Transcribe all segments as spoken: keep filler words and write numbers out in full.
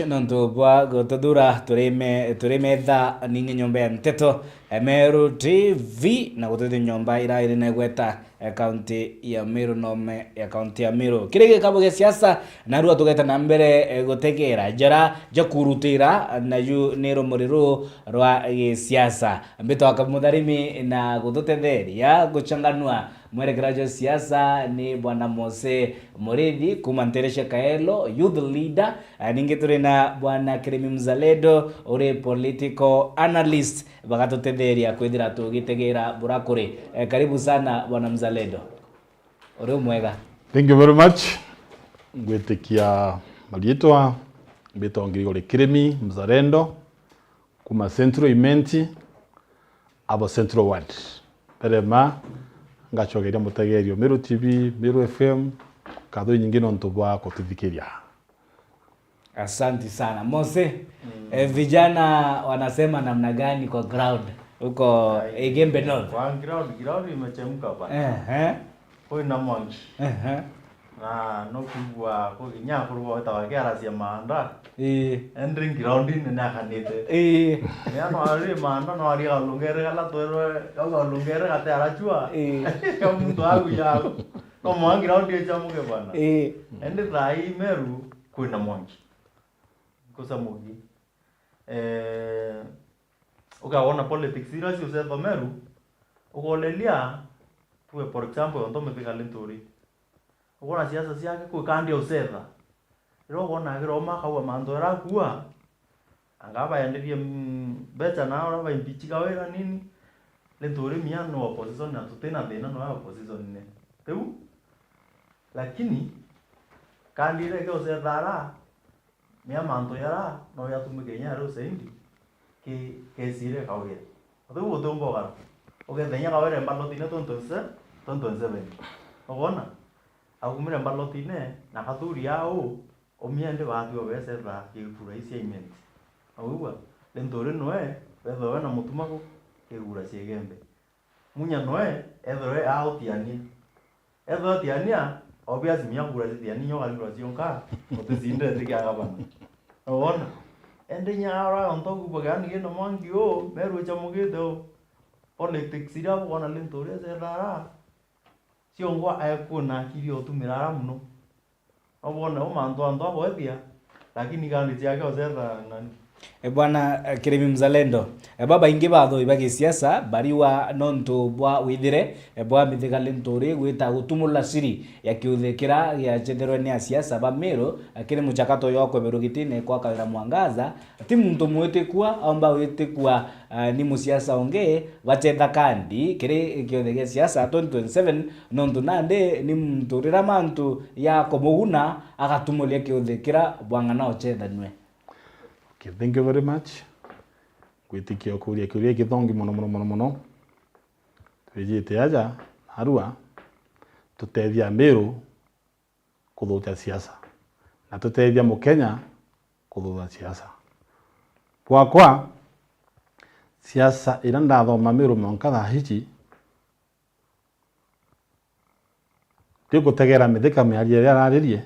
Nontu bwa gututhura turi me-, turi metha ningi nyomba ya nteto, eh, Meru T V, na gututhi nyomba ira iri na igweta, eh, kaunti ya Meru, nome ya kaunti ya Meru. Kiri gikabu gia siasa, narua tugeta na mbere, eh, gutegera njara ja kurutira, naju ni rumuri ruu rwa gisiasa. Mbitwa Kamutharimi na gututetheria guchanganua mwerekera jwa siasa ni Bwana Mose Murithi kuma ntere cia Kaelo, youth leader. Eh, ningi turi na Bwana Kirimi Mzalendo, uri political analyst, bagatutetheria kwithira tugitegera burakuri. Eh, karibu sana Bwana Mzalendo. Uri umwega? Thank you very much. Ngwitikia mariitwa, mbitwa Ngirigori Kirimi Mzalendo, kuma Central Imenti, abo Central Ward. Mbere ma, ngacokeria mutegerio Meru T V, Meru F M, nkatho inyingi nontu bwa kututhikiria. Asanti sana. Mose, eh, vijana wanasema namna gani kwa ground huko Igembe North? Kwa ground, ground imechemka bana. Ehe. Kwina mwanki. Ehe. Na no kwigua kuginya akuru bawetaga kiaracia maanda. Ii. Endi ground-ini ni akanite. Ii. Mea no ari maanda, no ari galungere gala twerwe, gau galungere gate arachua. Ii. Ka muntu agu yago. No mwanki ground ichamuke bana. Ii. Endi thaa ii Meru kwina mwanki. Kuchamuki. Eh, ukawona politics ira ciucetha Meru, ukoleria, tuwe for example, onto Mithika Linturi. Ukoona siasa ciake kwi kandi aucetha. Riria ukoona agiroma akauga mantu jaria akuuga, anga baenderie, mm, mbeca na uria baimbichi Kawira nini, Linturi mia no opposition na tutina thina no opposition-ini. Riu, lakini, kandi iria igeucetha ara, mea mantu jaria no jatumike inya riu saindi ki, kesi iria Kawira. Riu utiumba ugaruka. Ugetha inya Kawira e ballot-ini twenty twenty-seven, twenty twenty-seven. Ukoona? Akumire ballot-ini na Kathuri au, umia ndi baatwi obecetha kigura cia Imenti. Na wigua? Linturi noe, wethwe we na Mutumaku, kigura cia Igembe. Munya noe, ethwe autiania. Ethwe atiania, obvious mia kura citiani nyo kari kura cionka, uticindire nthi kia gavana. Wona? Endi inya ara onto kubaga ni gina mwangi u, Meru ichamugite u. Politics iria bwona Linturi ecetha ara, ciongwa ekuona akiri otumira ara muno. Obwone u mantu antu abwethia, lakini kandi ciake ocetha ng'ani. E, Bwana, eh, Kirimi Mzalendo, e, babaingi bathoi ba gisiasa bariwa nontu bwa withire, e, bwa Mithika Linturi gwita gutumula siri ya kiuthi kira giacetherwe ni asiasa ba Meru, e, kiri muchakato jwa kweberwa gitine kwa Kawira Mwangaza. Ti muntu mwitikua aumba witikua, ah, ni musiasa ungi bacetha kandi kiri kiuthi gia siasa twenty twenty-seven, nontu nandi ni muntu rira mantu ya kumuguna agatumuria kiuthi kira bwang'ana ucethanue. Okay, thank you very much. Ngwitikia ukuria kiuria gikithongi mono, mono, mono, mono. Twijite aja narua tutethia Meru kuthukia siasa, na tutethia Mukenya kuthukia siasa. Bwakwa, siasa iria ndathoma Meru mwanka thaa ici, ndigutegera Mithika miario iria araririe,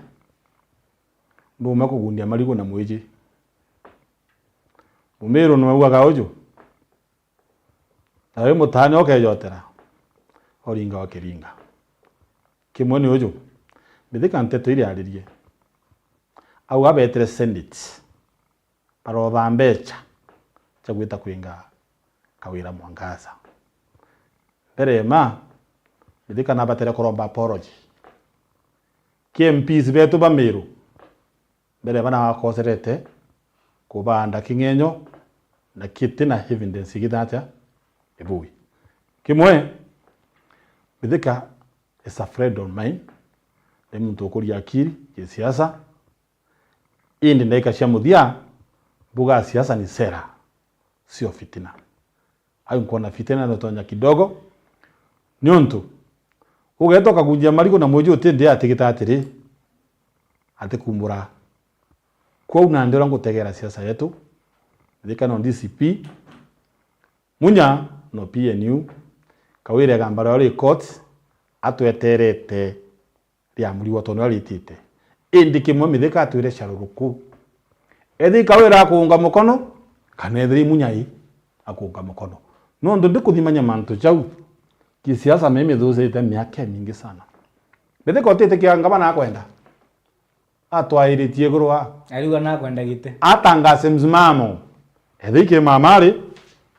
nduume kugundia marigu na mwiji. Mumiru niwe augaga uju, na wi mutaani ukejotera, uringa ukiringa. Kimwe ni uju, Mithika nteto iria aririe. Au abetire Senate, barotha mbecha cia gwita kwinga Kawira Mwangaza. Mbere ma, Mithika nabatere kuromba apology. Ki M Ps betu ba Meru, mbere bana bakoserete kubaanda king'enyo na kiti na evidence githatia ibui. Kimwe, Mithika is a friend of mine, ni muntu ukuria akiri gisiasa, indi ndaika cia muthia mbuga siasa ni sera, sio fitina. Au nkwona fitina ndotonya kidogo, niuntu ugeeta ukagunjia marigu na mwiji uti nthi atigita atiri, atikumbura. Kwou nandi uria ngutegera siasa yetu, Mithika no D C P, Munya no P N U, Kawira igamba riao ri court, atweterete riamurigwa tondu niwe ritite. Indi kimwe Mithika atwire caruruku. Ethiri Kawira akuunga mukono, kana ethiri Munya i akuunga mukono. Nontu ndikuthimania mantu jau, kisiasa mimi thucite miaka imingi sana. Mithika utitikia ngavana akwenda. Atwairitie iguru wa. Ariuga nakwenda giti. Atangase msimamo. Ethiri ki mama ari,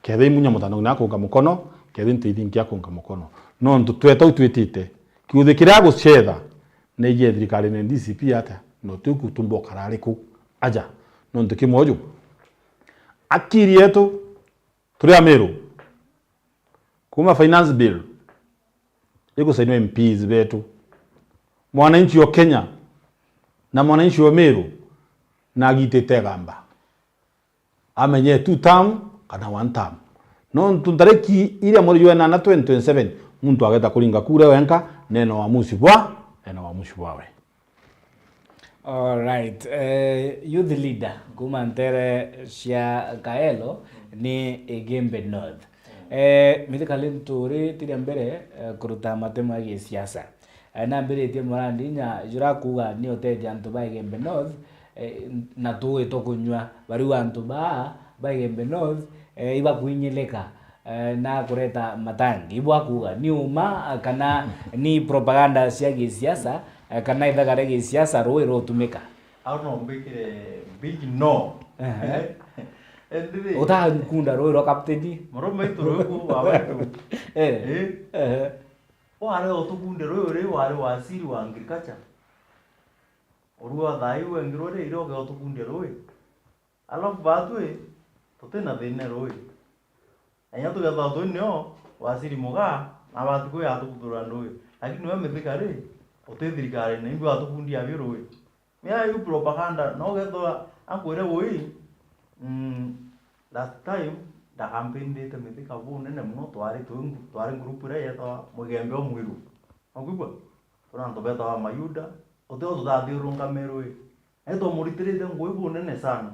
kethiri Munya Mutandongi nakuunga mukono, kethiri Ntoithinkia akuunga mukono. Nontu tweta u twitite, kiuthi kiria agucetha, negie thirikarine D C P atia, no twi kutumba ukara ariku. Aja, nontu kimwe uju. Akiri yetu, turi Amiru. Kuma finance bill, igusainwa M Ps betu. Mwananchi wa Kenya na mwananchi wa Miru nagitite gamba. Amenye two term kana one term. Nontu ntariki iria mweri jwa enana twenty twenty-seven, muntu ageta kuringa kura wenka, nena uamuzi bwa, nena uamuzi bwawe. Alright. Eh, youth leader kuma ntere cia Kaelo ni Igembe North. Eh, Mithika Linturi tiria mbere, eh, kuruta matemo ya gisiasa. Eh, nambiritie murandi inya jura kuuga ni utethia antu ba Igembe North, eh, na tuui tukunyua. Bariu antu baa ba Igembe North, eh, ibakuinyilika, eh, na kureta matangi. Ibwa kuuga ni uma, eh, kana ni propaganda cia gisiasa, eh, kana ithagare gisiasa rui rutumika? Au no mbikire big no. Ehe. Endiri. Utakunda rui rwa captain? Murume itu rui ku baba itu. Eh. Eh. Ehe. Wari utukunde rui uri wari waziri wa agriculture. Urua thai wengirwe ri ire uge utukunde rui. Alafu baatwi, tutina thina rui. Enya tukethwa twi nio, waziri muga, na bati kwi atukuthura rui. Lakini we Mithika ri, uti thirikarine, imbi watukundia abio rui. Mia iu propaganda, no ugethwa akwire ui, mm, last time, ndakampindite Mithika bunene muno, twari twi ngu-, twari group iria yetwa Mugembe o Mwiru. Wakwigua? Turi antu betagwa Mayuda, utio tutathiurunkamire rui. Na itwamuritirite ngui bunene sana.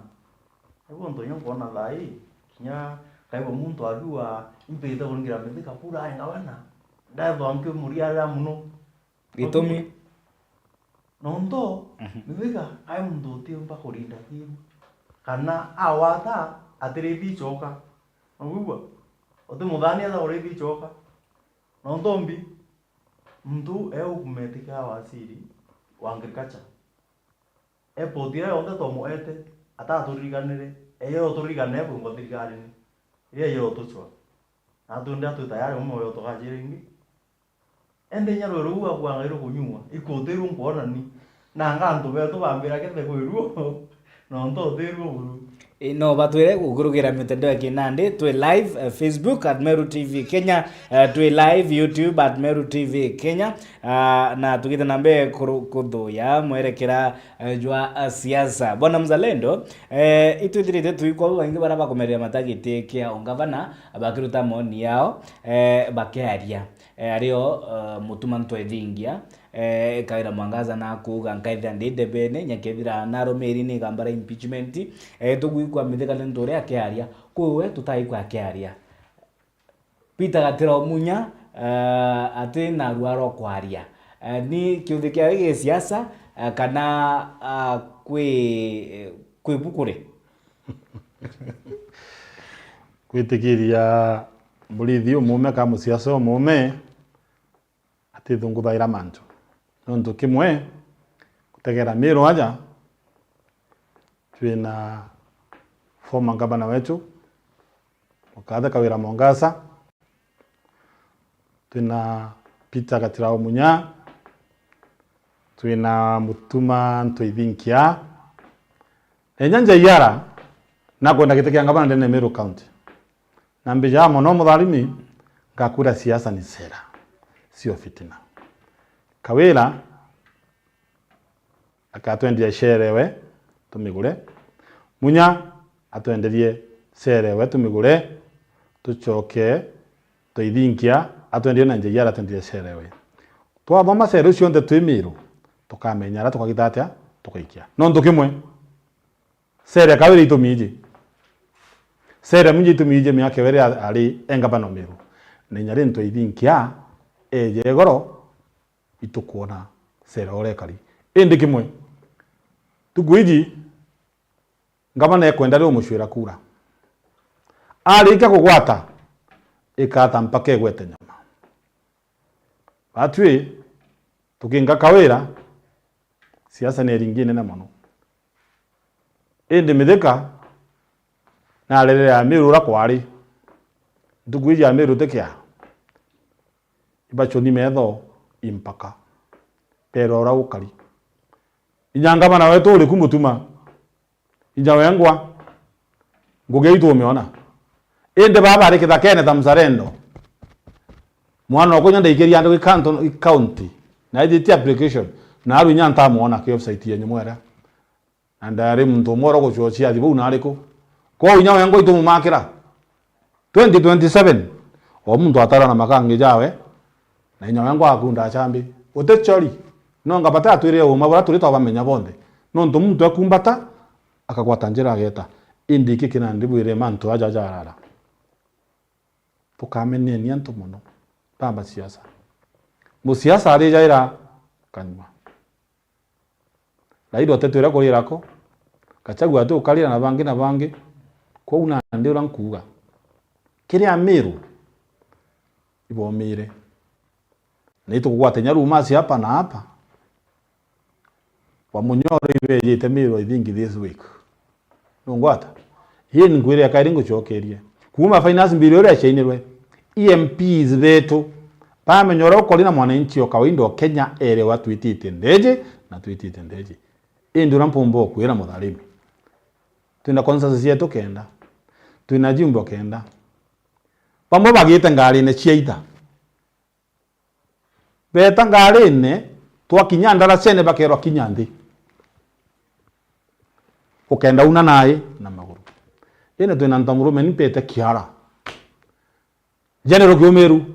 Niguo ntu inya nkwona thai, kinya kaigua muntu akiuga, "Impite kuringira Mithika kura ae ngavana." Ndethwa nkimuriarira muno. Gitumi? Nontu, mhm, Mithika ai muntu utiumba kurinda thiu. Kana awata atirithi icoka. Nogwigua? Uti muthani ata urithi icoka. Nontu mbi, muntu eu kumetika waziri wa agriculture. Airport iria yonthe twamuete, ataturiganire, eyo turirikane ekwingwa thirikarine, iria yotucwa. Na twende atwi tayari umwe yo tukajira ingi. Ende inya rwe ruu akuangairwe kunyua, ikutirwe nkwona ni. Nanga antu betu bambira kethe kwiruo, nontu utiruo buru. Ii, no batwire gukurugira mitandao ya kinandi, twi live, eh, Facebook at Meru T V Kenya, eh, twi live YouTube at Meru T V Kenya, ah, na tugite na mbere kuru-, kuthuya mwerekera, eh, jwa, ah, siasa. Bwana Mzalendo, eh, itwithirite tuikwa babaingi baria bakumerera mata giti kia ungavana, bakiruta maoni yao, eh, bakiaria. Eh, ario, eh, Mutuma Ntwethingia, eh, Kawira Mwangaza nakuuga, "Nkaithira ndi ndebene, nyakethira narumiri ni igamba ria impeachment." Eh, tugwikwa Mithika Linturi akiaria, kwi we tutaikwa akiaria. Peter Gatira Omunya, eh, ati narua rwa kwaria. Eh, ni kiuthi kia gisiasa, eh, kana, ah, kwi, kwi bukuri? Gwitikiria murithi umuume kana musiasa umuume, atithunguthaira mantu. Nontu kimwe, gutegera Miru aja, twina former governor wetu, Mukathe Kawira Mwangaza, twina Peter Gatirau Munya, twina Mutuma Ntwithinkia. Enya Njaiara, nakwenda giti kia ngavana ndene ya Meru County. Na mbijaa mono mutharimi, ngakwira siasa ni sera, sio fitina. Kawira akatwendia sera ewe tumigure. Munya atwenderie sera ewe tumigure. Tucoke Ntwithinkia atwenderie na Njaiara atwenderie sera ewe. Twathoma sera iu cionthe twi Miru, tukamenya aria tukagita atia, tukaikia. Nontu kimwe, Sera Kawira itumiji. Sera Munya itumiji miaka iria ari engavana Meru. Na inya ri Ntwithinkia eje igoro, itukwona sera uria ikari. Indi kimwe, tuku iji, Ngavana ekwenda ri umucwira kura. Arikia kugwata, ikata mpaka igwete nyama. Batwi, tukinga Kawira, siasa ni iringi inene mono. Indi Mithika, na arerere Amiru uria kwari. Ntuku iji Amiru ti kia. Ibacuni metho impaka. Perwa uria gukari. Inya ngavana wetu uriku Mutuma. Inya wengwa. Ngugi iu tumiona. Indi baba ari kithakene ta mzalendo. Mwana okwa inya ndaikiria andu i kanto-, i county. Na aithitie application. Na aru inya ntamwona ki website yenyu mwera. Na ndari muntu umwe uria gucocia athi bau na ariku. Kwou inya wengwa itumumakira. Twenty twenty-seven, o muntu atara na makangi jawe, na inya wengwa akunda achambi. Uti chori, nonga bata atwirire uma buria turi twabamenya bonthe. Nontu muntu ekumbata, akagwata njira ageta. Indi iki kinandi bwire mantu aja jarara. Tukameneni antu mono. Baba siasa. Musiasa ari jaira kanyua. Raila utetwira kurira ko. Gachagua ati ukarira na bangi na bangi. Kwou nandi uria nkuuga. Kiri Amiru, ibomire. Na itukugwata inya rumors hapa na hapa. Wa Munyoro ibejite Miru, I think, this week. Nungwata? Hii nkwire kairi ngucokerie. Kuuma finance bill iria yacainirwe, M Ps betu bamenya uria ukori na mwananchi o kawaida o Kenya ere wa twitite ndeje na twitite ndeje. Indi uria mpumba ukwira mutharimi. Twina consensus yetu kenda. Twina jumbe kenda. Bamwe bagite ngarine cia ita. Beeta ngarine, twakinya ndaracene bakerwa kinya nthi. Ukenda una nae na maguru. Indi twina ntamurume ni mpite kiara. General Kiumiru.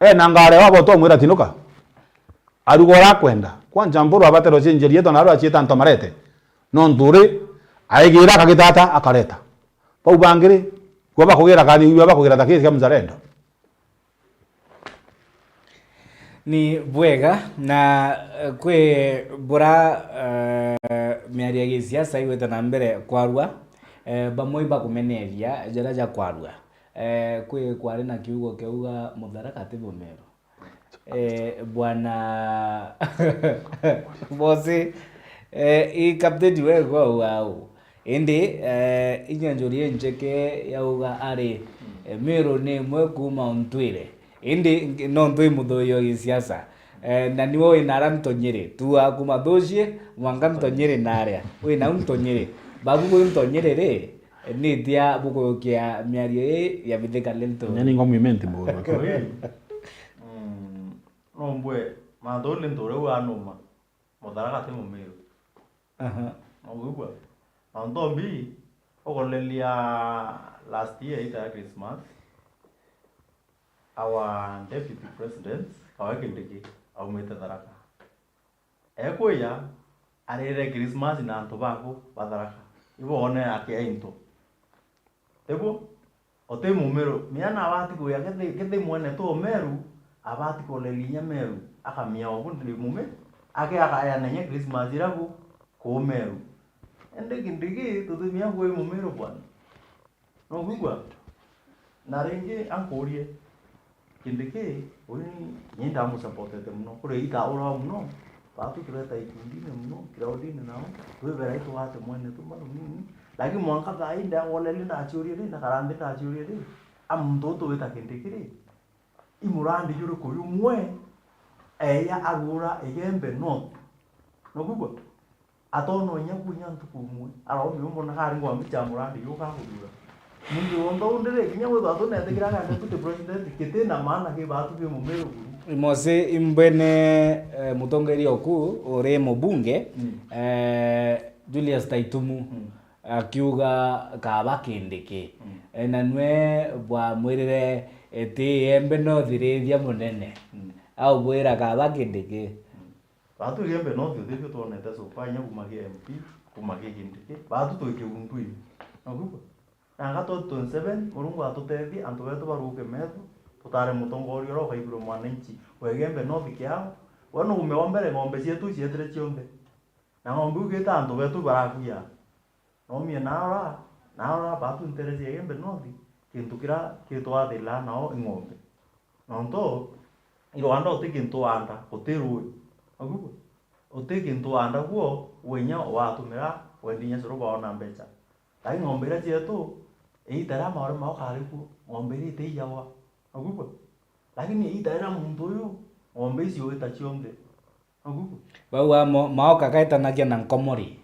Ena ngari wabo twamwira tinuka. Aruga uria akwenda. Kwanja Mburu abaterwa cienjeria yetu na arua acieta ntamarete. Nontu uri aigira akagitata akareta. Bau bangi ri, gwa bakugira kani, gwa bakugira ta kiri kia mzalendo. Ni bwega, na, eh, kwi bura, eh, miario ya gisiasa igwite na mbere kwarua, eh, bamwe ibakumeneria jaria ja kwarua. Eh, kwi kwari na kiugo kiauga, Mutharaka ti Mumiru. Eh, bwana Bosi, eh, i captain wegwa au au. Indi, eh, inya njuri injeke yauga ari, eh, Miru ni imwe kuuma untwire. Indi ngi-, no ntwi muthurio gisiasa. Eh, na niwe wina ara ntonyiri. Tua kuuma thucie, mwanka ntonyiri naria. Wina u ntonyiri. Babu bwi ntonyiri ri, nitia bukurukia miario ii ya Mithika Linturi? Nyani ngomwimenti muguru. Mm, no mbwe, mantu ni ntu uria anuma. Mutharaka ti Mumiru. Aha. Nogwigua? Nontu mbi, ukoreria last year ita ya Christmas, our deputy president, Kawe Kindiki, aumite Tharaka. Ekwija, arire Christmas na antu baku ba Tharaka. Ibo one atia into. Tiguo? Uti Mumiru, miana abati kuya kethi, kethi mwene tu o Meru, abati kureria inya Meru, akamia o bundi Mumiru, ake akayana inya Christmas ira ku, kuu Meru. Indi Kindiki, tutimia ngui Mumiru bwana. Nukwigua? Na ringi ankurie, Kindiki, uyu ni, ni ndamusupportete mono. Kuri ita ura mono, baatu tureta ikundine mono, crowdine nao, twibera itwate mwene tu bado nini. Lakini mwanka thaa ii ndagoleli ndaciurie ri, ndakara nthi ndaciurie ri, a muntu utu wita Kindiki ri, i murandi juriku jumwe, eya agura Igembe North. Nukwigua? Atono inya kunya ntuku imwe, araumia umwe na kari ngwambi cha murandi yuka kuthura. Muntu wonthe undi ri, kinya withwa tunetikira kana deputy president, kiti na maana ki baatu bi Mumiru buru. Mosi imbwene, eh, mutongeria oku uri mubunge, mm, eh, Julius Taitumu, mm, akiuga kaba Kindiki. Mm. Eh, na nwe bwamwirire, eh, ti Igembe North rithia munene. Mm. Aubwira kaba Kindiki. Mm. Baatu Igembe North uthirio twonete so far inya kuuma ki M P, kuuma ki Kindiki. Baatu twi kiunduini. Nokwigua? Nanga twenty twenty-seven, Murungu atutethie, antu betu baruke metho, tutare mutongoria uria ukaigurwa mwananchi wa Igembe North kiao. We nuume wa mbere ng'ombe cietu cietire cionthe. Na ng'ombe iu igita antu betu barakuya. Naumie naarora, naarora baatu ntere cia Igembe North, kintu kiria kitwathira nao i ng'ombe. Nontu i rwanda uti kintu wanda, uti rui. Aguo, uti kintu wanda guo, we inya watumira, wendi inya curu baona mbeca. Lakini ng'ombe iria cietu, iita riria maore mao kari kuo, ng'ombe iria itiiyawa. Aguo. Lakini iita riria muntu uyu, ng'ombe icio ita cionthe. Aguo. Bau amo, mao kakaitanagia na nkomori.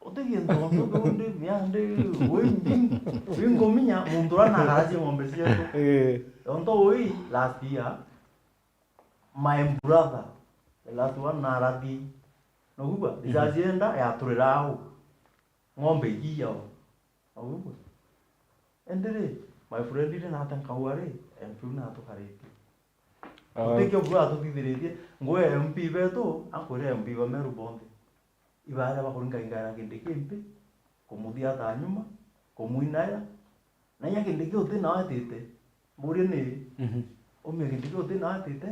Uti kintu untu undi, ni andi, wi, wi, wi nguminya muntu uria nagaracia ng'ombe cietu. Eh. Untu ui last year, my brother, the last one, narathi. Nogugua, risasi enda yaturira au. Ng'ombe igiao. Nogugua. Indi ri, my friend ri nate nkaua ri, M P u natukaritie. Ah. Utikio bua atuthithiritie, ngwe M P betu, ankwire M P ba Meru bonthe. Ibaja bakuringaingaira kindi kimpi, kumuthiata nyuma, kumwinaira, na inya kindi kiu uti nao etite. Mburia ni, mhm, umia kindi kiu uti nao etite,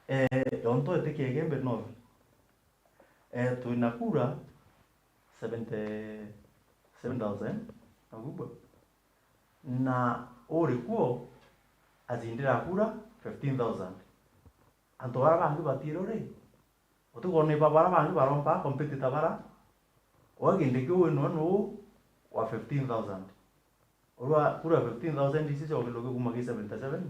eh, yonto etikia Igembe North. Eh, twina kura seventy seven thousand, na kubwa. Na uri kuo, acindira kura fifteen thousand. Antu bara bangi batiirwe ri, utikwona iba bara bangi baromba competitor bara, wa kindi kiu wino nuu wa fifteen thousand. Urwa kura fifteen thousand ici ciokirwe kuma ki seventy seven.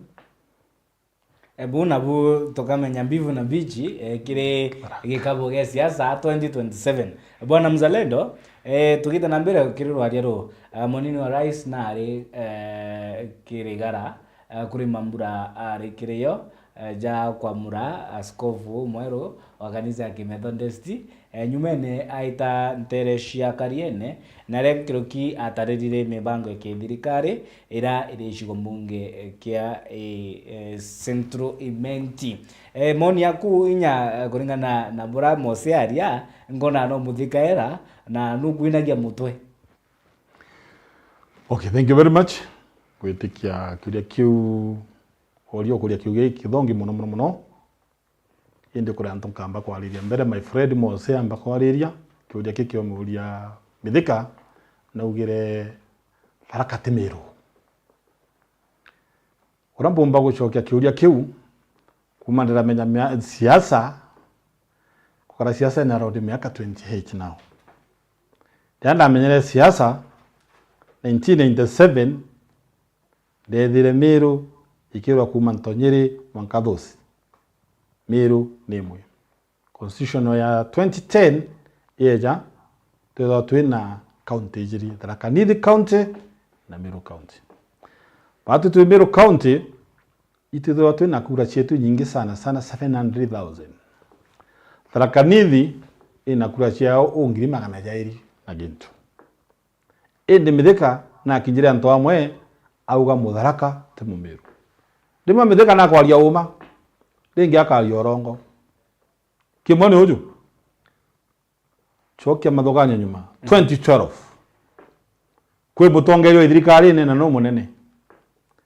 E, buu nabu tukamenya mbivu na mbichi, e, kiri gikabu gia siasa twenty twenty-seven. Bwana Mzalendo, e, tugite na mbere kiri rwaria ruu, e, munini wa rais nari, e, kirigara, e, kuri mambura ari kiri yo, e, ja kwamura askofu mweru wa kanisa ya Kimethodist, e, nyumene aita ntere cia Kariene, na aria nkuruki ataririre mibango ya kithirikari ira iri gicigo mbunge kia, e, e, Central Imenti. E, moni yaku inya, e, kuringana na bura Mose aria, nkona no muthikaera na nukwinagia mutwe. Okay, thank you very much. Gwitikia kiuria kiu, uria ukuria kiu gi kithongi muno muno muno. Indi kuri antu nkamba kwariria. Mbere, my friend Mose amba kwariria, kiuria ki kiumuria Mithika, naugire, Tharaka ti Miru. Uria mbumba gucokia kiuria kiu, kuma ndiramenya mia-, siasa, gukara siasa ni around miaka twenty-eight now. Riria ndamenyere siasa, nineteen ninety-seven, ndethire Miru ikirwa kuma Ntonyiri mwanka Thusi. Miru ni imwe. Constitution ya twenty ten yeja, twithagwa twi na county ijiri, Tharaka Nithi County na Meru County. Batu twi Meru County, itwithagwa twi na kura cietu inyingi sana sana, seven hundred thousand. Tharaka Nithi ina kura ciao u ngiri magana jairi na gintu. Indi Mithika nakinyire antu amwe, auga Mutharaka ti Mumiru. Rimwe Mithika nakwaria uma, ringi akaria urongo. Kimwe ni uju. Cokia mathuganio nyuma. Mm. Twenty twelve. Kwi mutongeria wa thirikarine na no munene.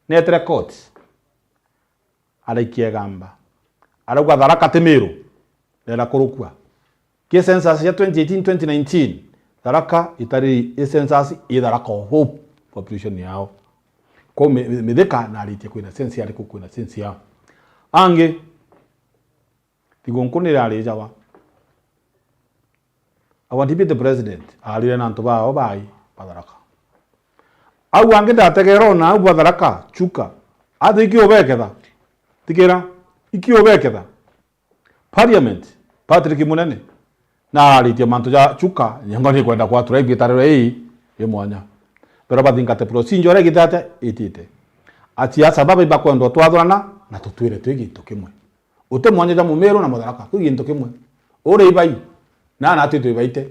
Netere court. Araikia igamba. Arauga Tharaka ti Miru. Nera kurukua. Ki census ya twenty eighteen twenty nineteen, Tharaka itari i census i Tharaka o hope population yao. Kwa mi-, Mithika naritie kwina census ariku kwina census yao. Angi, Thigunku nirari jawa. Our deputy president arire na antu bao bai ba Tharaka. Au angi ndategera ona au ba Tharaka, Chuka. Ati iki ubeketha? Tikira, iki ubeketha? Parliament, Patrick Munene, na araritie mantu ja Chuka, nyengo ni kwenda kwatura igitariro ii i mwanya. Pero bathingate procedure uria igitete itite. Ati a sababu ibakwendwa twathurana na tutwire twi gintu kimwe. Uti mwanya jwa Mumiru na Mutharaka, kwi gintu kimwe. Uri ibai, na natwi twi baite.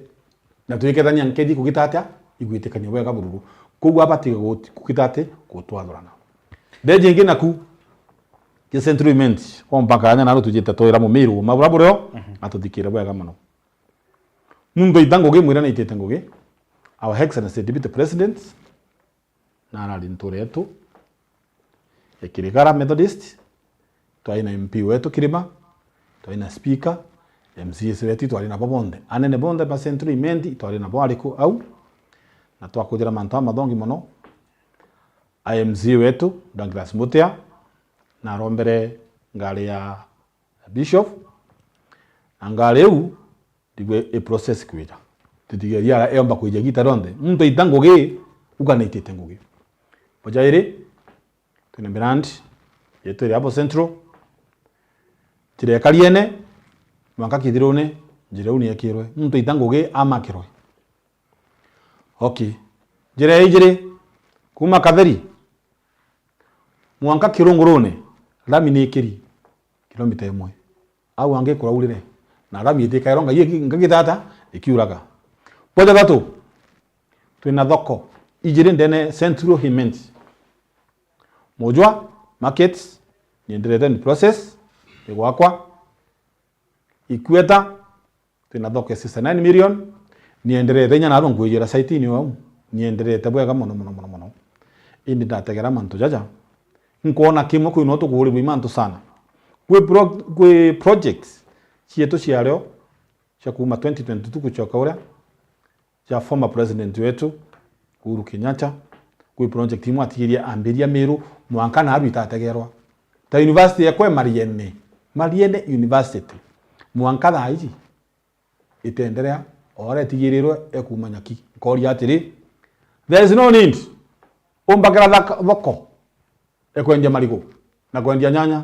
Na twikethania nkethi kugita atia? Igwitikania bwega bururu. Koguo abatige guti-, kugita ati? Gutwathurana. Ndeji ingi naku, ki Central Imenti, o mpaka anya naru tujite twira Mumiru, mabura burio, mhm, atuthikire bwega muno. Muntu aita ngugi, mwira naitite ngugi, Our Excellency Deputy President, na arari ntura yetu ya Kirigara Methodist, twari na M P wetu Kirima, twari na speaker, M C As betu twari nabo bonthe. Anene bonthe ba Central Imenti twari nabo ariku au. na twakuthira mantu jamathongi mono. I M C wetu, Douglas Mutia, na arombere ngari ya Bishop, na ngari iu ndigwe i process kwija. Tutigeria ara eomba kwija igita rionthe. Muntu aita ngugi, uga naitite ngugi. Bojairi, twina brand yetu iri abo Central. Njira ekariene, mwanka kithirune, njira iu niekirwe. Muntu aita ngugi, amakirwe. Okay. Njira ya ijiri, kuma Katheri, mwanka Kirungurune, rami ni ikiri, kilomita imwe. Au angi kuraurire, na rami itikairwa ngai iki-, ngagitata, ikiuraga. Bwa jathatu, twina thoko ijiri ndene Central Imenti. Mujwa Market, nienderete ni process, ni gwakwa. Ikweta, twina thoko ya sixty-nine million, nienderete inya narua nkwijira site-ini au, nienderete bwega mono, mono, mono, mono. Indi ndategera mantu jaja, nkwona kimwe kwi no tukuurirwa i mantu sana. Kwi pro-, kwi projects cietu ciario cia kuuma twenty twenty-two gucoka uria, ja former president wetu Uhuru Kenyatta, kwi project imwe atigirie ambiria Meru, mwanka naarua itategerwa. Ta university yekwe Mariene, Mariene University, mwanka thaa iji itenderea, o aria itigirirwe ekuma nyaki. Nkoria atiri, there is no need umbakira thaka-, thoko ekwendia marigu na kwendia nyanya.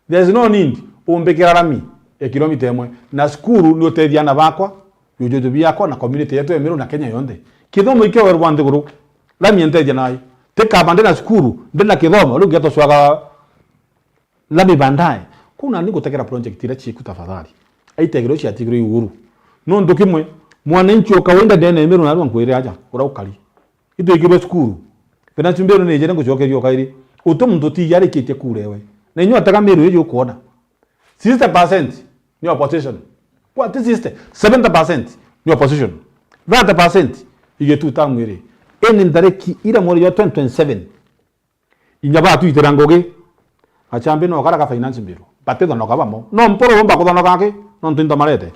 There is no need umbikira rami ya kilomita imwe. Na cukuru ni utethia ana bakwa, biujuju biakwa na community yetu ya Meru na Kenya yonthe. Kithomo ikioerwa nthiguru, rami entethia nai. Tikaba ndi na cukuru, ndi na kithomo, riu ngeto cwaga rami baadaye. Kuna ni gutegera project iria ciku tafadhali. Aitegere ucio atigirwe i Uhuru. Nontu kimwe, mwananchi o kawaida ndene ya Meru narua nkwire aja, uria ukari. Itwikirwe cukuru. Bena chumbero ni ijere ngucokeria o kairi. Uti muntu ti yarikitie kurewe. Na inyuo atega Meru iji ukwona. Sixty percent ni opposition. Kwa ti sixty, seventy percent ni opposition. Thirty percent igetu tamu iri. Indi ntariki ira mweri jwa twenty twenty-seven. Inya batwitira ngugi. Achambi no kara ka finance bill. Batithonoka bamo. No mporo bomba kuthonoka aki, no ntu into marete.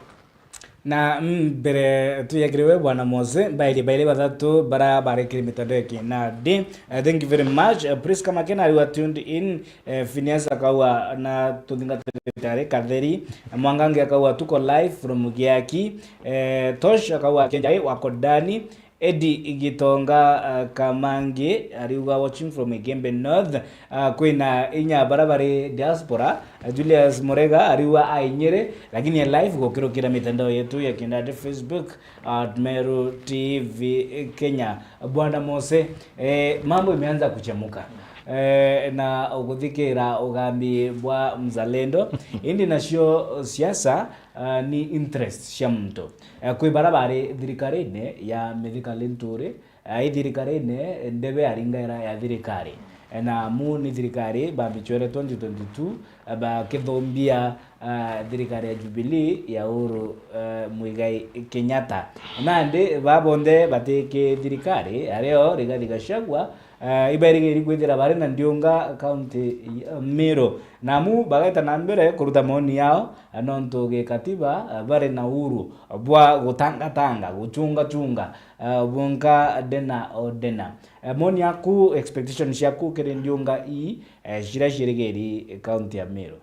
Na mbere tuyakiriwe Bwana Mose, bairi, bairi bathatu bara barekire mitandao ya kinandi. Uh, thank you very much. Uh, Prisca Makena, you are tuned in. Uh, Phineas akaua na tuthingatire tayari Katheri. Mwangangi akaua tuko live from Giaki. Uh, Tosh akaua Kenjai wako ndani. Eddie Gitonga, uh, Kamangi, ariuga watching from Igembe North. Uh, kwina inya bara bari diaspora. Uh, Julius Murega, ariuga ainyire, lakini e live gukirukira mitandao yetu ya kindati, Facebook, at Meru T V Kenya. Bwana Mose, eh, mambo imeanza kuchemuka. Eh, na uguthikira ugambi bwa mzalendo. Indi nacio siasa, uh, ni interest cia muntu. Eh, kwi bara bari thirikarine ya Mithika Linturi, eh, i thirikarine ndebe aringaira ya thirikari. Eh, na amu ni thirikari bambicwere twenty twenty-two, eh, bakithombia, eh, thirikari ya Jubilee ya Uhuru, eh, Muigai Kenyatta. Nandi ba bonthe batiki thirikari, ario Rigathi Gachagua, eh, ibairigiri kwithira bari na ndiunga kaunti ya Meru. Na amu bageta na mbere kuruta maoni yao, eh, nontu gikatiba, eh, bari na uhuru bwa gutangatanga, guchungachunga, eh, bunka dena o dena. Eh, maoni yaku, expectations ciaku kiri ndiunga ii, eh, ciria ciirigiri kaunti ya Meru?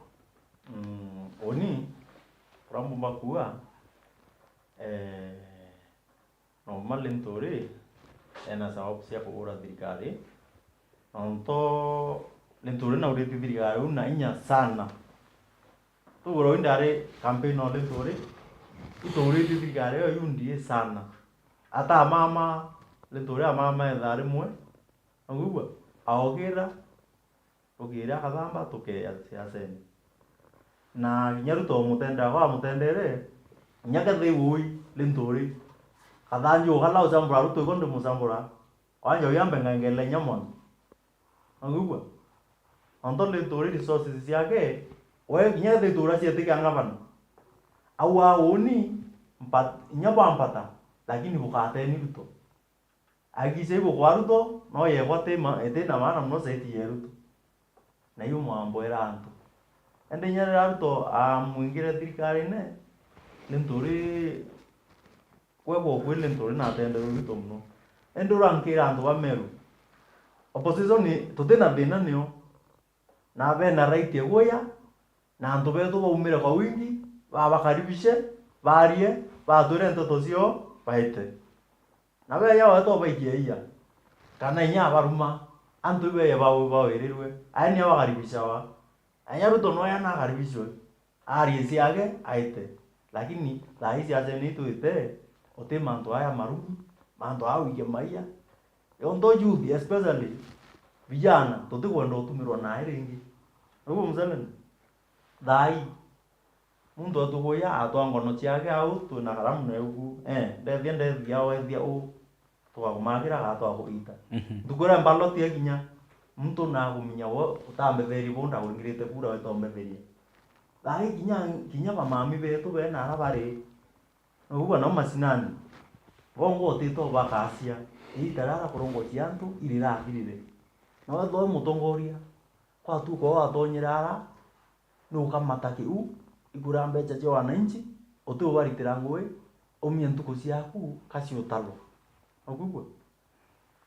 Mm, uni, uria mbumba kuuga, eh, no mma Linturi ena sababu cia kuura thirikari, nontu Linturi nauritie thirikari uu na inya sana. Tugura uu ndari campaign o Linturi, ituuritie thirikari iyo U D A sana. Ata amama, Linturi amama ethaa rimwe, nakwigua, aogira, rukiri akathamba, tukeya siasene. Na kinya Ruto umutendera, kwa amutendere, kinya kethirwa ui Linturi, kathanju gala ucambura Ruto iko ndimucambura, wanja uyu ambe ngangele inya mwana. Nakwigua? Nontu Linturi resources ciake, we kinya kethirwa itura cietikia ngavana, au auni, mpa-, inya bwa mpata, lakini bukateni Ruto. Akicha ibukwa Ruto, no yegwa ti ma-, iti na maana mono zaidi ya Ruto. Na iu mwambwira antu. Indi inya riria Ruto amwingire thirikarine, Linturi, kwegwa ukwi Linturi natenderwe Ruto mono. Indi urankira antu ba Meru, opposition tutina thina nio, na bena right ya guya, na antu betu baumire kwa wingi, babakaribishe, barie, batwire nteto ciao, baite. Na beya weta ubaikia iya, kana inya abaruma, antu ibeya bawe bawirirwe, aya ni abakaribishawa. Aya Ruto noya nakaribishwe, arie ciake, aite. Lakini thaa ici aja ni itwite, uti mantu aya marumi, mantu aa wikia maiya. Onto youth, especially vijana, tutikwenda utumirwa nae ringi. Niguo Museveni? Thaa ii, muntu atuguya atwa ngono ciake au, twina karamu na ugu, eh, ndethia, ndethia, wethia u, tugakumakira, gaa twakugita. Mhm. Ntuku iria ballot yakinya, muntu nakuminya we, utambetherie bu, ndakuringirite kura, we tombetheria. Thaa ii kinya, kinya bamami betu bena ara bari, na ugu bana macinani, bongwa utite ubakacia, iita riria kurongocia antu irirathirire. Na wethwa wi mutongoria, kwatuka watonyera ara, nukamata kiu, igura mbecha cia wananchi, uti ubaritira ngui, umie ntuku ciaku, kaci utalwa. Ukwigua?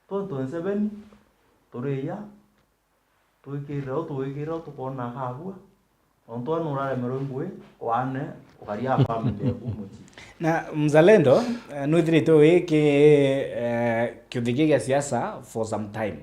Twenty twenty-seven, turiya, twikirira u, twikirira u, tukona akabua, nontu we nuraremerwe ngui, wane, ukaria family yaku mucii. Na mzalendo, eh, nwithiritwe wi ki, eh, kiuthi gia siasa for some time.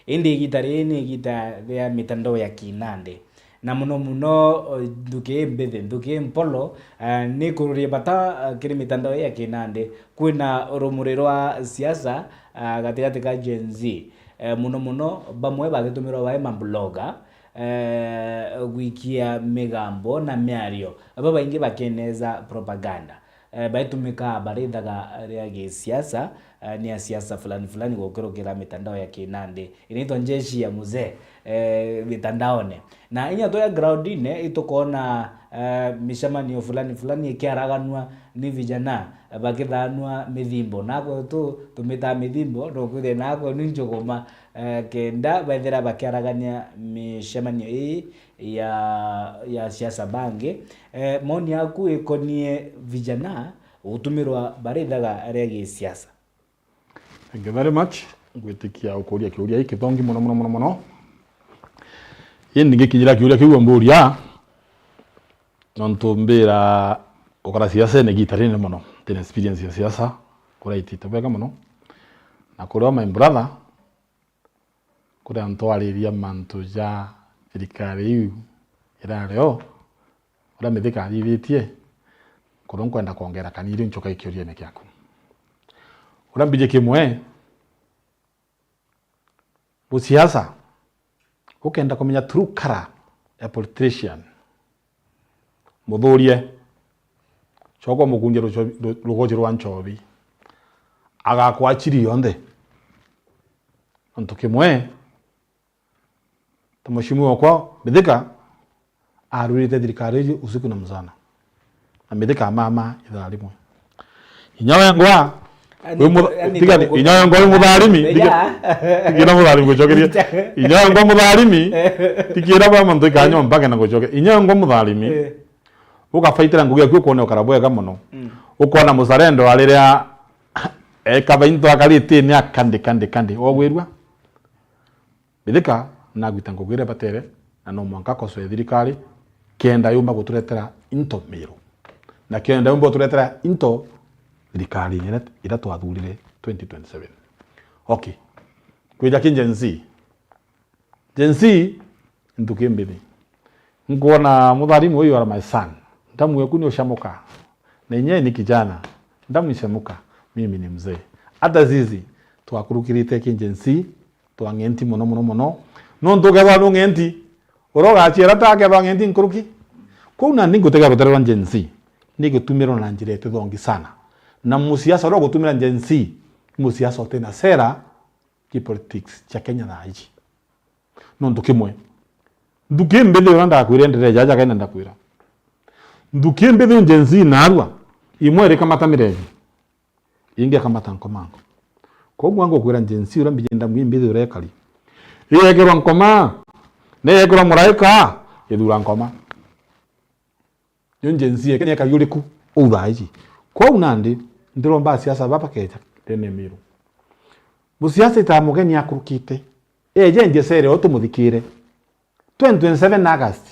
Indi igita riri ni igita ria mitandao ya kinandi. Na muno muno, eh, nthuki imbithi, nthuki impolo, eh, ni kururia bata, eh, kiri mitandao ya kinandi. Kwina rumuri rwa siasa, eh, gatigati ka Gen Z. Eh, muno muno, bamwe bagitumirwa bai mabloga, eh, gwikia migambo na miario. Babaingi bakeneza propaganda. Eh, baitumika barithaga ria gisiasa, eh, ni asiasa fulani fulani gukirukira mitandao ya kinandi. Inaitwa njeshi ya mzee, eh, mitandaone. Na inya twi groundine, itukona, eh, micemanio fulani fulani ikiaraganua ni vijana, eh, bakithanua mithimbo. Nakwe tu, tumitaga mithimbo, nukwithia nakwe ni njuguma, eh, kenda bethira bakiaragania micemanio ii ya, ya siasa bangi. Eh, maoni yaku ikonie vijana gutumirwa barithaga ria gisiasa? Thank you very much. Ngwitikia ukuria kiuria giki thongi mono, mono, mono, mono. Indi ngikinyira kiuria kiu umburia, nontu mbira ukara siasene igita rinene mono. Ndina experience ya siasa, kuria itite bwega mono. Na kuria my brother, kuria ntwariria mantu ja thirikari iu irari o, uria Mithika athithitie, kuria nkwenda kwongera kanini nchoka ikiuriene kiaku. Uria mbiji kimwe, busiasa, ukenda kumenya true color ya politician, muthurie, coka umukunje rucho-, ru-, rugoji rwa nchobi. Agakwa achiri yonthe. Nontu kimwe, ta mheshimiwa okwa Mithika arurite thirikari iji usiku na mchana. Na Mithika amama ithaa rimwe. Inya wengwa, wi mutha-, yani, tigani, inya wengwa wi mutharimi, tiga-, tikira mutharimi ngucokerie. Inya wengwa mutharimi, tikira ba muntu ikanywa mpaka na ngucoke. Inya wengwa mutharimi, eh, ugafaitira ngugi yaku ukone ukara bwega mono. Mm. Ukona muzalendo ariria eka bainto akaritini akandi, kandi, kandi. Ogwirua? Mithika nagwita ngugi iria batere, na no mwanka akosoe thirikari, kenda yumba guturetera into Miru. Na kenda yumba guturetera into thirikari iria, iria twathurire twenty twenty-seven. Okay. Kwija ki Gen Z. Gen Z, ntuki mbithi. Nkuona mutharimu uyu are my son. Ndamu yaku ni ucamuka. Na inye ni kijana. Ndamu icamuka. Mimi ni mzee. Hata sisi, twakurukirite ki Gen Z, twang'enti mono, mono, mono. Nontu ukethwa nung'enti, uria ugaciara ta akethwa ang'enti nkuruki. Kwou nandi ngutega rutere rwa Gen Z, ni gitumirwa na njira itithongi sana. Na musiasa uria ugutumira Gen Z, ni musiasa utina sera ki politics cia Kenya thaa iji. Nontu kimwe, nthuki mbithi uria ndakwira enderea jaja kaina ndakwira. Nthuki mbithi Gen Z narua, imwe irikamata mireji. Ingi akamata nkomango. Koguo ngukwira Gen Z uria mbijenda mwi mbithi urekari. Iyekirwa nkoma, na iyekirwa muraika, ithura nkoma. Yo Gen Z ya Kenya ikari uriku uu thaa iji? Kwou nandi, ndiromba asiasa baba bakeja ndene Miru. Musiasa ita mugeni akurukite. Eje njesere o tumuthikire. Twenty twenty-seven August.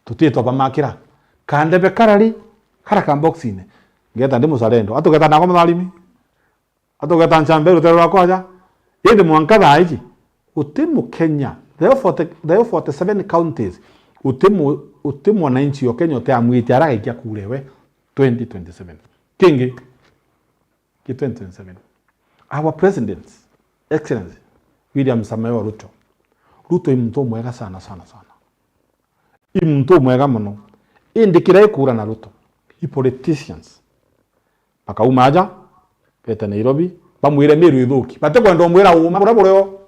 Tutitwa bamakira. Kandebe karari, kara ka boxine. Ngeta ndi muzalendo. Atugeta nako mutharimi. Atugeta nchambe rutere rwa koja. Indi mwanka thaa iji. Uti Mukenya. The forty, the forty-seven counties. Uti mu-, uti mwananchi o Kenya uti amwiti ara gaikia kure we twenty twenty-seven. Kingi. Ki twenty twenty-seven. Our President, Excellency William Samoei Ruto. Ruto i muntu umwega sana, sana, sana. I muntu umwega mono. Indi kiria ikura na Ruto, i politicians. Bakauma aja, bete Nairobi, bamwire Meru ithuki. Batikwenda umwira uma buria burio.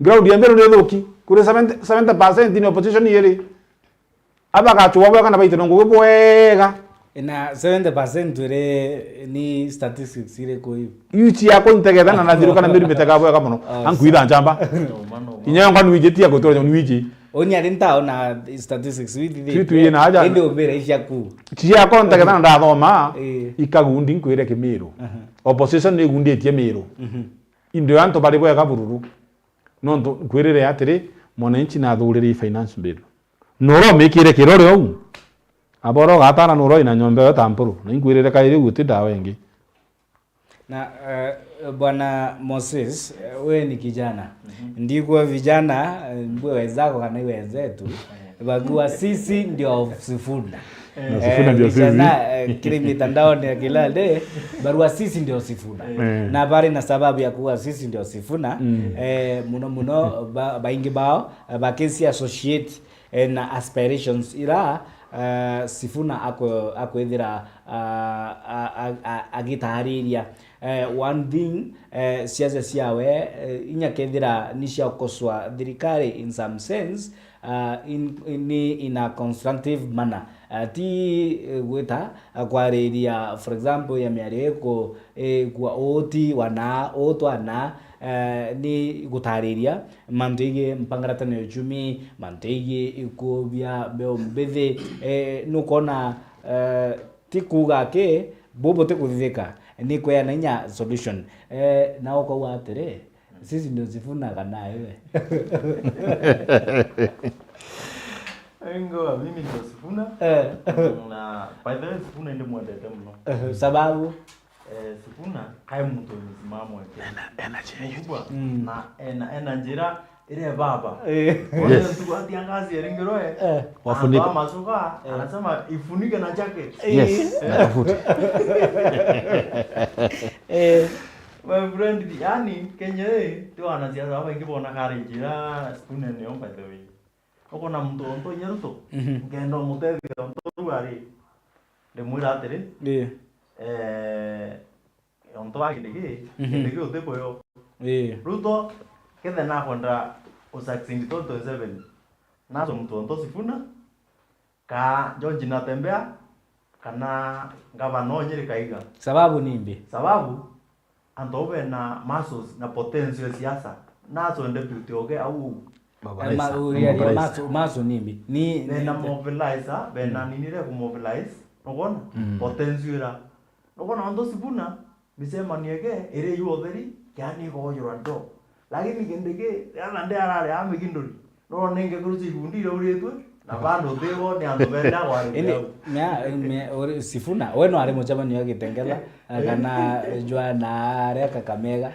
Ground ya Meru ni ithuki. Kuri seventy, seventy percent ni opposition iri. Abagachwa bwega na baite ngugi bwega. Na seventy percent iri ni statistics iriku iu? Iu ciakwa ntegetha na nathiruka na Meru mitega bwega mono. Ah, ankwitha njamba. Inya yonga nwiji tia gutura nwiji. Oni ari ntaona statistics iu ithi. Twi twi na aja. Indi umbira icia ku. Ciakwa ntegetha na ndathoma. Ii. Ikagundi nkwire Kimiru. Aha. Opposition ni igunditie Miru. Mhm. Indo ya antu bari bwega bururu. Nontu nkwirire atiri, mwananchi nathurire i finance bill. Nuromikire kirore ou? Aboro gatana nuroi na nyomba yo ta mpuru. Na inkwirire kairi uti ndawa ingi. Na, eh, Bwana Moses, eh, wewe ni kijana. Mhm. Ndikuwa vijana, eh, mbwe wenzako kana wenzetu, eh, bagua sisi ndio Sifuna. Na Sifuna ndio sisi. Vijana, eh, kiri mitandaoni ya kila day, barua sisi ndio Sifuna. Eh. Na bari na sababu ya kuwa sisi ndio Sifuna. Mm. Eh, muno muno, ba-, baingi bao, eh, bakisi associate, eh, na aspirations ira, eh, Sifuna akwe-, akwithira, ah, a-, a-, a-, agitariria. Eh, one thing, eh, siasa ciawe, eh, inya kethira ni cia gukoswa thirikari in some sense, ah, in, in, in a constructive manner. Ah, ti, eh, gwita, ah, kwariria, for example, ya miario iku-, ikua uti wana, utwana, eh, ni gutariria mantu igi mpangaratano ya uchumi, mantu igi ikubia mbeu mbithi, eh, nukona, eh, ti kuuga aki, bubu ti kuthithika, ni kweana inya solution. Eh, na ukauga atiri, sisi ndio Sifuna kana iwe? Ingo, mimi ndio Sifuna. Eh. Na, by the way, Sifuna ndi mwendete muno. Eh, sababu? Eh, Sifuna, kai muntu wi msimamo eke. Ena, ena change. Kubwa, mm, na ena, ena njira Ire baba. Eh. Yes. Ntuku atia ngazi eringerwe, eh, wafunika. Anatoa macuka, eh, anasema, "Ifunike na jacket." Yes, eh, na kafuti. Eh. My friend, yani, Kenya ii, ti wanasiasa babaingi bona courage ira Sifuna nio, by the way. Ukona muntu onto inya Ruto, mhm, nkenda umutethia onto ru ari. Ndimwira atiri, eh, eh, Onto wa Kindiki, mhm, Kindiki utikuyo. Ii. Ruto, kethe nakwenda u succeed twenty twenty-seven, naso muntu onto Sifuna, ka George Natembeya, kana ngavana o Nyeri Kaiga. Sababu ni mbi? Sababu, antu au bena muscles na potential ya siasa, naso deputy oge au. Mobilizer. Eh, ma-, uria, uria, mobilizer. Maso, maso ni mbi? Ni, bena ni mobilizer, bena, mm, nini ria ku mobilize, nukwona? Mm. Potential ira. Nukwona onto Sifuna, micemanio eke, iri yu utheri, yani igoojurwa ndo. Lakini Kindiki, riria nandi arari aa miginduri, nurone ngekuru cia ikundi irauritwe, na bado utigo ni antu benda kwariria. Indi, au. Mea, mea, uri, Sifuna, we no ari mucemanio ya Kitengela, eh, kana jwa na aria Kakamega.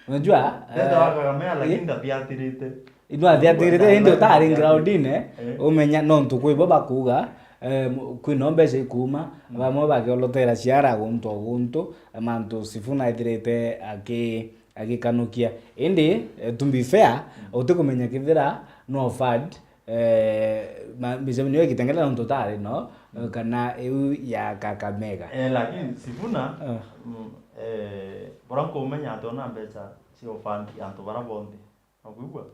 Unajua, eh, wa Kakamega, lakini eh, ndatiatirite. Ithu athiatirite, indi utari groundine, eh, umenya nontu kwi bo bakuuga, eh, mu-, kwina mbeca ikuuma, mm, bamwe bakiolotera ciara guntu o guntu, mantu Sifuna ethirite aki-, agikanukia. Indi, eh, to be fair, mm, utikumenya kethira no fund, eh, ma-, micemanio ya Kitengela nontu utari no, mm, kana iu ya Kakamega. Eh, lakini Sifuna, eh, mm, eh, bora nkumenya ati ona mbeca cia ufund antu bara bonthe. Wakwigua?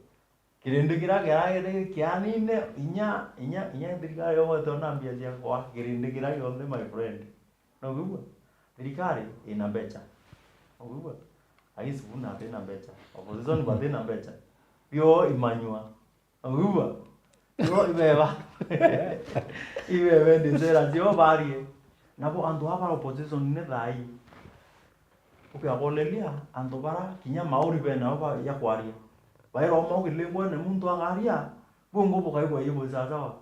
Kirindi kiria kiaragete kianine inya, inya, inya thirikari yogwete ona mbia cia kwa kirindi kiria gionthe, my friend. Nokwigua? Thirikari ina mbeca. Nokwigua? Lakini Sifuna atina mbeca. Opposition batina mbeca. Bio imanyua. Nokwigua? Bio ibeba. Ibebe ndi sera cio barie. Nabo antu aba opposition ni thai. Ukiaboleria antu bara kinya mauri benao ba, ya kwaria. Bairoma ukilingwa ni muntu angaria, bungu bukaigua ibu sasawa.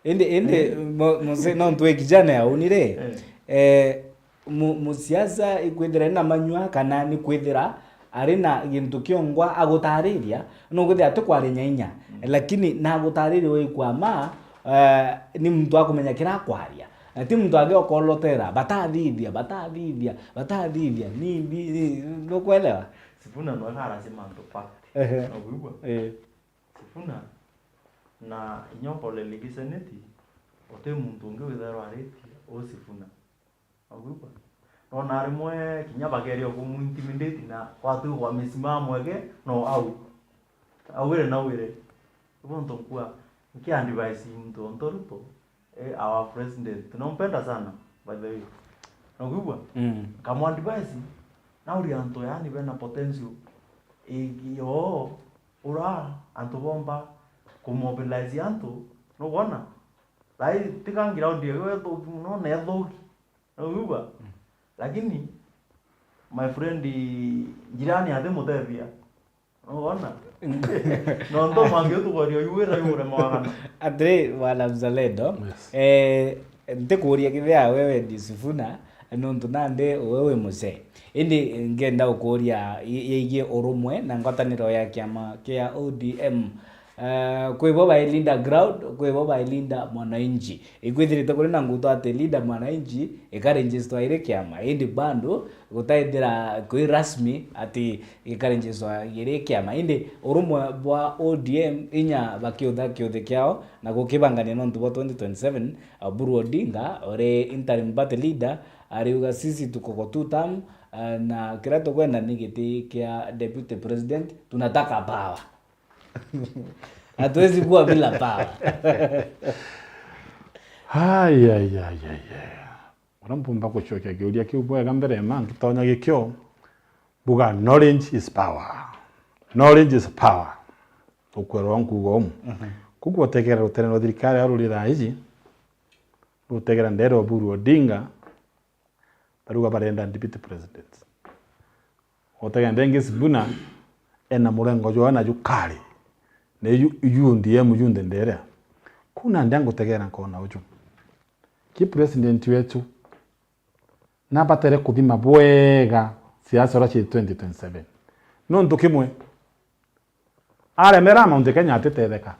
Indi, indi, mo-, mose-, no ntwe kijana ya uni ri, eh, mu-, musiasa ikwithira ina manyua kana ni kwithira ari na gintu kiongwa agutariria, no kwithira ati kwaria nyainya, lakini na agutariria we ikwama, eh, ni muntu akumenya kira akwaria. Na ti muntu angi okolotera, batathithia, batathithia, batathithia, ni mbi, ni, nukwelewa? Sifuna no ekara si mantu fact. Ehe. No kwigua? Eh. Sifuna, na inya ukorere Seneti, uti muntu ungi withairwa aritie u Sifuna. Waigua? Nona rimwe kinya bageria kumu intimidate na kwatwi kwa misimamo ege, no au. Awire na wire. Ibo ntu nkua, nki advise muntu onto Ruto, eh, our president. Tunampenda sana, by the way. Waigua? Mm. Kamu advise, na uri antu yani bena potential. Iyo, ura antu bomba kumobilize antu, nugwona? Thai tiga ground yewe thoki muno na ethoki. Nugwigua? Lakini, my friend, jirani atimutethia. Nugwona? Nontu mangi utugoria uyu wira yu urema wagana. Atiri, bwana Mzalendo, yes, eh, ntikuuria kithia wewe ndi Sifuna, nontu nandi we wi mucee. Indi ngenda gukuuria i-, yegie urumwe na ngwataniro ya kiama kia O D M. Eh, kwi bo bai Linda Ground, kwi bo bai Linda Mwananchi. Ikwithirite kuri na nguto ati Linda Mwananchi ikaregister iri kiama, indi bado gutaithira kwi rasmi ati gikaregister giri kiama. Indi urumwe bwa O D M inya bakiutha kiuthi kiao na gukibangania nontu bwa twenty twenty-seven, Oburu Odinga uri interim party leader ariuga, "Sisi tuko kwa two term, eh, na kiria tukwenda ni giti kia deputy president, tunataka power." Hatuwezi kuwa bila power. Ai, ai, ai, ai, ai. Uria mpumba gucokia kiuria kiu bwega mbere ya mantu tonya gikio, mbuga, "Knowledge is power. Knowledge is power." Tukwerwa nkuuga umu. Mhm. Kuku utegera rutere rwa thirikari ya ruri thaa iji, rutegera ndere Oburu Odinga, Bariuga barenda deputy president. Utegende ingi Sifuna ena murengo jwawe na jukari. Na iju, iju O D M junthe nderea. Kuu nandi angutegera nkona uju. Ki president wetu nabatere kuthima bwega siasa uria cie twenty twenty-seven. Nontu kimwe, aremera Mount Kenya atitetheka.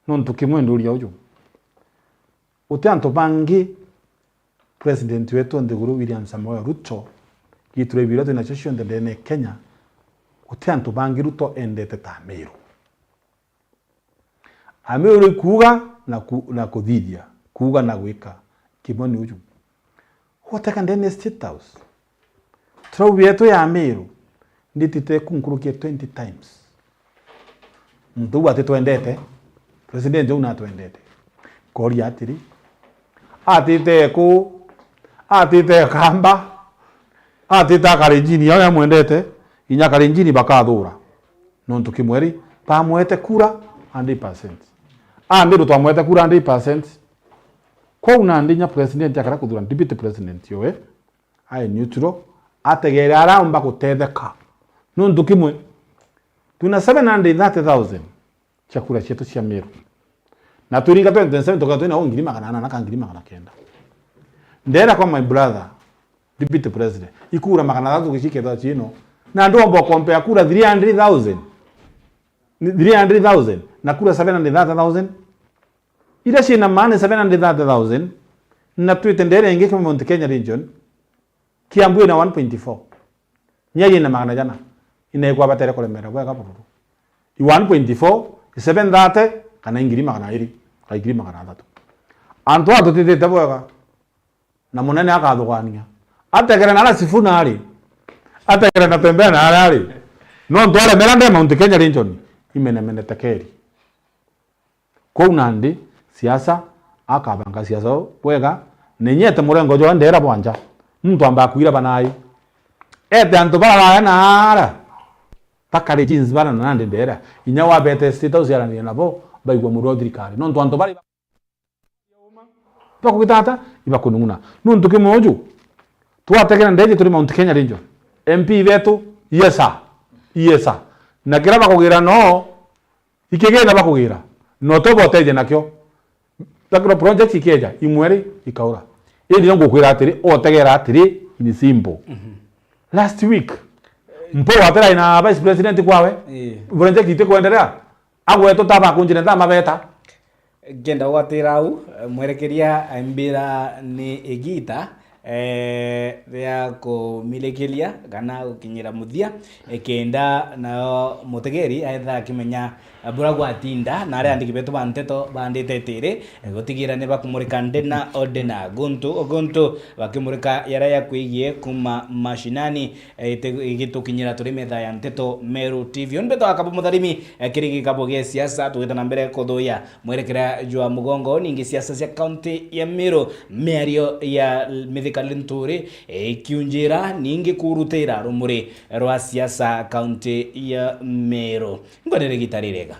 Nontu kimwe nduria uju. Uti antu bangi president wetu o nthiguru William Samoei Ruto, gitura ibira twinacio cionthe ndene ya Kenya, uti antu bangi Ruto endete ta Amiru. Amiru ikuuga na ku-, na kuthithia, kuuga na gwika. Kimwe ni uju. Guteka ndene ya State House. Turauga yetu ya Meru, nditite ku nkuruki ya twenty times. Muntu uu atitwendete, president uu natwendete. Koria atiri, atite ku, atite kamba, atite akarinjini yao yamwendete, inya akarinjini bakathura. Nontu kimweri, bamwete kura hundred percent. Andi ndo twamwete kura hundred percent. Kwou nandi inya president akara kuthura deputy president yowe, ai neutral, ategere araumba gutetheka. Nontu kimwe, twina seven hundred thirty thousand cia kura cietu cia Meru. Na twiringa twenty twenty-seven tukethira twina o ngiri magana ana na ka ngiri magana kenda. Ndera kwa my brother, deputy president, ikura magana athatu gicikethwa ciino. Na ndwomba compare kura three hundred thousand, three hundred thousand, na kura seven hundred thirty thousand. Iria ciina maana seven hundred thirty thousand, na twite ndere ingi kama Mount Kenya region, Kiambu ina one point four. Nyeri ina magana jana. Ina ikwa batere kuremera bwega bururu. I one point four, i seven thirty, kana ingiri magana iri, kana ingiri magana athatu. Antu aa tutitite bwega. Na munene akathugania. Ategere na ara Sifuna ari. Ategere na Tembea na ara ari. Nontu aremera nde Mount Kenya region. Imenemene tekeri. Kwou nandi, siasa, akabanga siasa bwega, na inya ete murengo jwa ndera bwa nja. Muntu ambaa kwira banai. Ete antu bara baya naara. Bakari jeans bara na nandi ndera. Inya wabete State House yaraniria nabo, baigua muru wa thirikari. Nontu antu bari bakugitata, ibakunung'una. Nontu kimwe uju, Twategera ndege turi Mount Kenya Region. M P betu, yes sir. Yes sir. Na kira bakugira no, ikigina bakugira. No to boteje nakio. Lakini project ikeja, imwe ri, ikaura. Indi no ngukwira atiri, otegera atiri, in simple. Last week, Mpo watera na Vice President kwawe. Ii. Project iti kuendelea. Agwetu ta bakunjire ntha mabeta. Ngenda gwatira au, eh, mwerekeria aimbira ni igita, eh, ria kumirikiria kana gukinyira muthia, eh, kenda nayo mutegeri aetha akimenya, eh, bura gwatinda, na aria andiki betu ba nteto bandite itiri, eh, gutigira ni bakumurika ndena o ndena, guntu o guntu bakimurika yaria yakwigie kuma mashinani, eh, ite-, igitukinyira turi metha ya nteto Meru T V. Uni betu akabo mutharimi, eh, kiri gikabo gia siasa, tugite na mbere kuthuya mwerekera jwa mugongo, ningi siasa cia kaunti ya Meru, miario ya Mithika Linturi, eh, ikiunjira, ningi kurutira rumuri rwa siasa kaunti ya Meru. Ngwenere gita rirega.